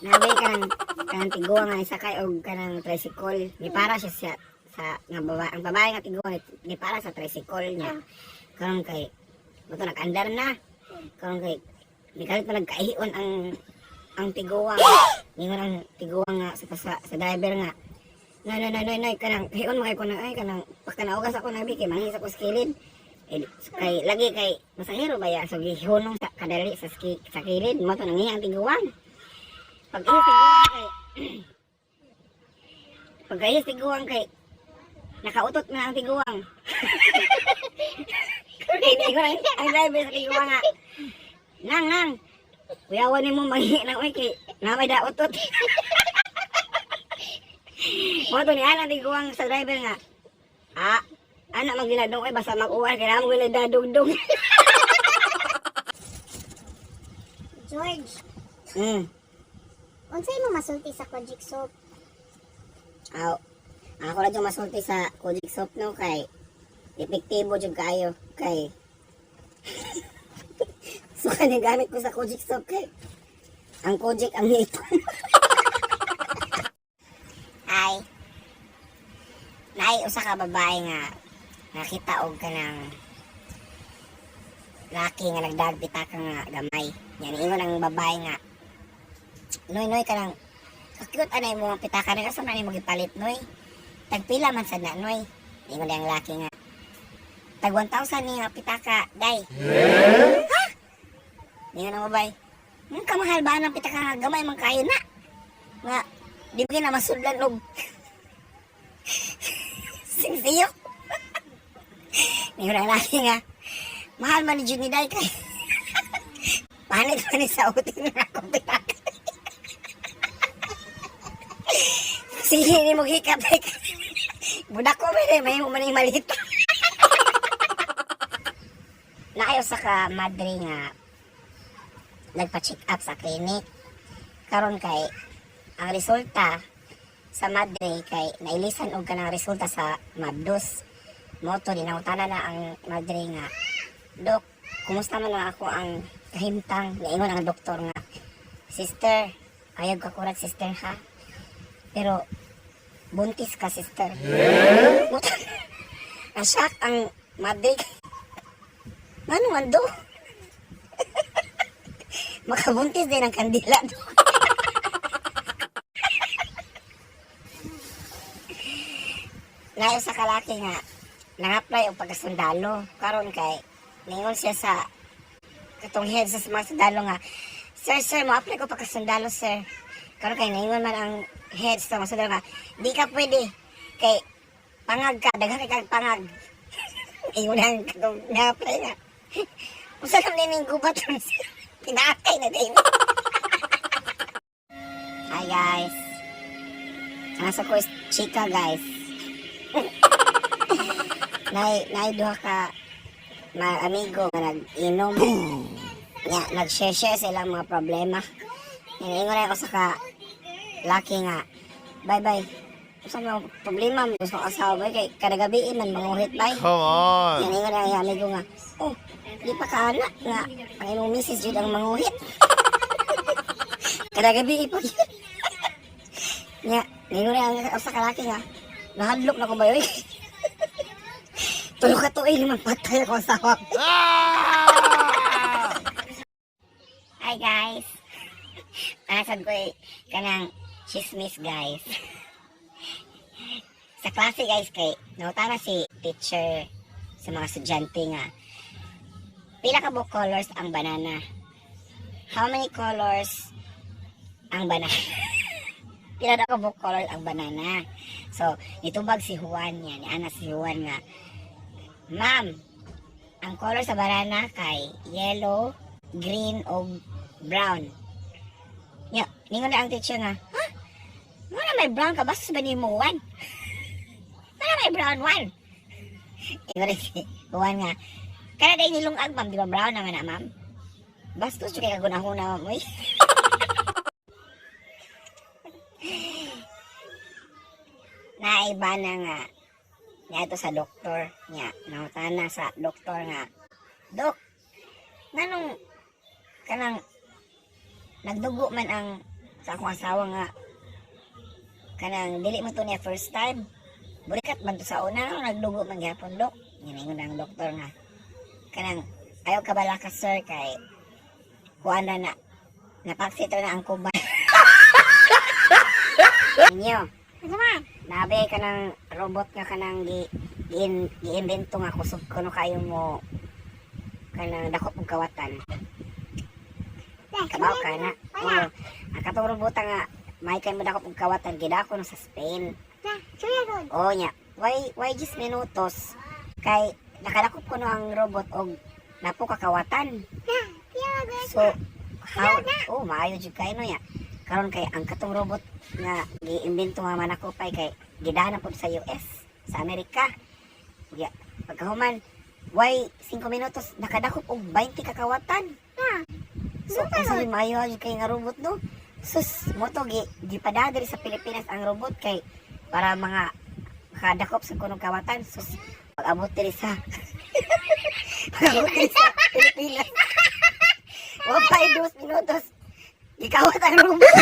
Nabay kanang tiguang nga nisakay og kanang tricycle. Ni para siya sa nga baba, ang babae nga tiguang ni para sa tricycle niya. Karon kay buto nag-andar na. Karon kay nikalit pa nagkaihion ang tiguang. Ningon ang tiguang nga sa driver nga, "Nay, nay, nay, nay, nay, kanang hion mo kay ko na ay kanang pagkanaugas ako nabi kay mangis ako sa kilid." Eh, kay lagi kay masahero ba ya, so gihunong sa kadali sa kilid mo to nangihi ang tiguang. Pag ihis tiguang kay pag ihis tiguang kay nakautot na ang tiguang. Kay ningon ang driver sa tiguang nga, "Nang, nang, kuyawan nimo manghi nang oy kay na may dautot." Mo to ni ana tiguang sa driver nga, "Ah, ana magginadong oy, basta mag-uwan kay namo ginadadugdog." George, unsay mo masulti sa Kojic soap? Aw, ako ra jud masulti sa Kojic soap, no, kay epektibo jud kaayo kay so kani gamit ko sa Kojic soap kay ang Kojic ang ngipon. Ay, naay usa ka babae nga nakita og kanang laki nga nagdag pitaka nga gamay. Yan ingon ang babae nga, "Noy, noy, kanang ka-cute anay mo ang pitaka na, asa man nimo gipalit, noy? Tagpila man sad na, noy?" Ingon ang laki nga, "Tag 1,000 ni nga pitaka, day." "Ha?" Ingon ang babae, kamahal ba ang pitaka nga gamay man kayo na nga di ba na masudlan og singsiyok?" Ingon ang laki nga, "Mahal man ni jud ni, day, kay panit man ni sa utin nga akong pitaka. Sige ni mo hikap day. Budak ko ba may mo man malit." Naayo sa ka madre nga nagpa-check up sa clinic. Karon kay ang resulta sa madre kay nailisan og kanang resulta sa mabdos. Mo to dinangutana na ang madre nga, "Dok, kumusta man na ako ang kahimtang?" Niingon ang doktor nga, "Sister, ayaw ka kurat, sister, ha. Pero buntis ka, sister." Na-shock ang madre. Ano man do? Makabuntis din ang kandila do. Nayo sa kalaki nga nang-apply og pagkasundalo. Karon kay ningon siya sa katong head sa mga sundalo nga, "Sir, sir, mo-apply ko pagkasundalo, sir." Karon kay ningon man ang head sa mga sundalo nga, "Di ka pwede kay pangag ka, daghan kay kag pangag." Ingon ang katong nga-apply nga, "Usa lang ning gubat, sir. Pinakay na din." Hi guys. Nasa ko is chika, guys. Nay duha ka mga amigo nga nag-inom. Nya nag-share-share sa ilang mga problema. Ingon ako sa ka laki nga, "Bye bye. Usa man problema mo sa asawa, bay, kay kada gabi man manguhit, bay." Come on. Yan ingon ang amigo nga, "Oh, di pa kaana nga ang imong misis jud ang manguhit. Kada gabi pa yun." Nya, ningon ang usa ka laki nga, "Nahadlok na ko, bay, oy. 3 ka tuig naman patay ako asawa." Ah! Hi guys. Nasad ko eh, kanang chismis, guys. Sa klase, guys, kay nangutana si teacher sa mga estudyante nga pila ka buok colors ang banana. How many colors ang banana? Pila daw ka buok colors ang banana? So, nitubag si Juan niya, ni ana si Juan nga, "Ma'am, ang color sa banana kay yellow, green o brown." Nya, ningon na ang teacher nga, "Ha? Nga na may brown ka, basta ba ni mo, Juan? Nga may brown one?" Ingon na si Juan nga, "Kada day nilungag, ma'am, di ba brown naman na, ma'am? Bastos jud kay kagunahuna, ma'am, uy." Naiba na nga niya sa doktor niya, nangutana sa doktor nga, "Dok, nganong kanang nagdugo man ang Sa akong asawa nga kanang dili mo to niya first time. Burikat man to sa una, no, nagdugo man gihapon, dok. Giningon ang doktor nga kanang ayaw ka bala ka, sir, kay kuan na na napaksit ra na ang kuba. Inyo. Ano man? Nabe ka ng robot nga kanang gi gi giimbento nga kusog kuno kayo mo kanang dakop og kawatan. Kabaw ka na. Wala. Oo. Ang katong robot nga may kay mo dakop og kawatan gidako no sa Spain. Na, suya. Oo nya. Why 10 minutos kay nakadakop kuno ang robot og napo ka kawatan. Na, tiyo gud. So how, oh, maayo jud kayo no ya. Karon kay ang katong robot nga giimbento nga manakupay kay gidana pud sa US, sa Amerika. Ya, pagkahuman why 5 minutos nakadakop og 20 ka kawatan. Na. So kung sa maayo jud kay nga robot, no. Sus, mo to gi gipada diri sa Pilipinas ang robot kay para mga makadakop sa kunong kawatan. Sus, pag-abot diri sa Pilipinas. Wa pa 2 minutos. Gikawat ang robot.